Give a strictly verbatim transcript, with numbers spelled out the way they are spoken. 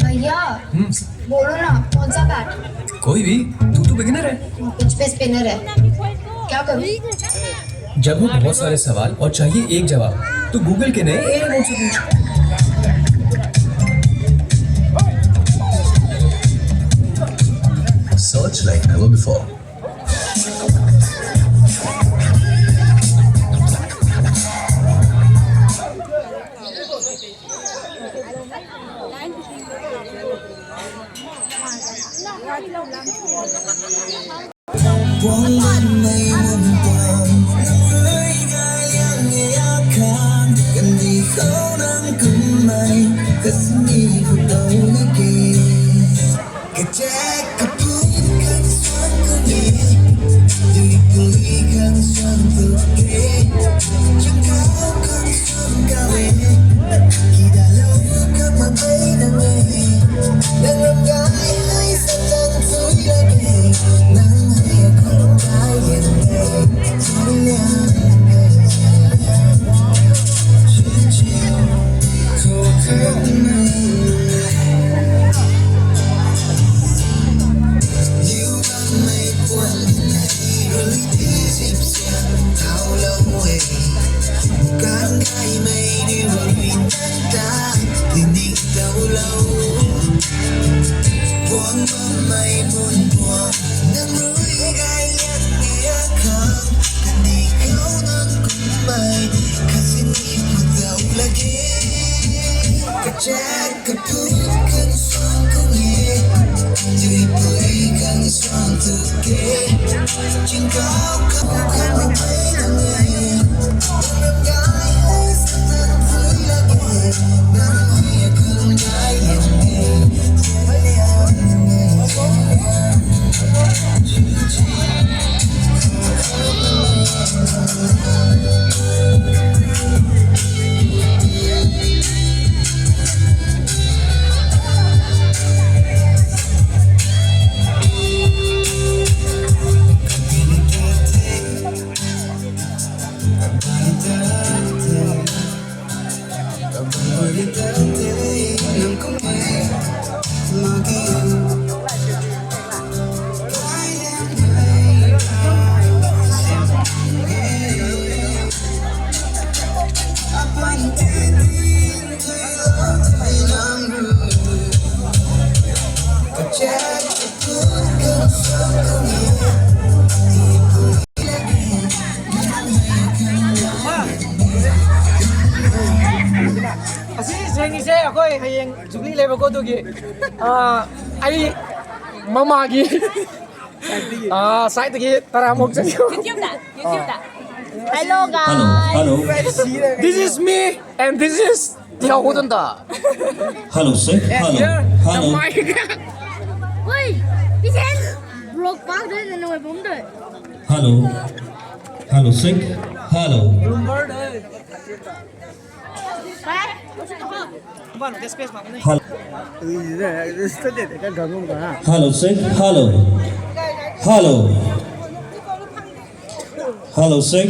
भैया, हम्म। बोलो ना, कौन सा बैट? कोई भी, तू तो बिगिनर है। कुछ पे स्पिनर है, क्या करूँ? जब हो बहुत सारे सवाल और चाहिए एक जवाब, तो गूगल के नए एआई मोड से पूछ। Search like never before. ꯑꯁꯤ ꯁꯦꯡꯉꯤꯁꯦ ꯑꯩꯈꯣꯏ ꯍꯌꯦꯡ ꯖꯨꯕꯤꯂꯤ ꯂꯩꯕꯀꯣ, ꯑꯗꯨꯒꯤ, ꯑꯥ, ꯑꯩ ꯃꯃꯥꯒꯤ, ꯑꯥ, ꯁꯥꯏꯠꯇꯒꯤ ꯇꯔꯥꯃꯨꯛ ꯆꯠꯄꯤꯌꯨ꯫ YouTube-ꯇ, YouTube-ꯇ꯫ Hello, hello, guys. Hello. This is me and this is Tiaohu Tanta. Hello, sir. Hello. Hello. Oi, this is vlog park de na noi bom de. Hello. Hello, sir. Hello. Hello. Hello, sir. Hello. Hello. Hello, sir.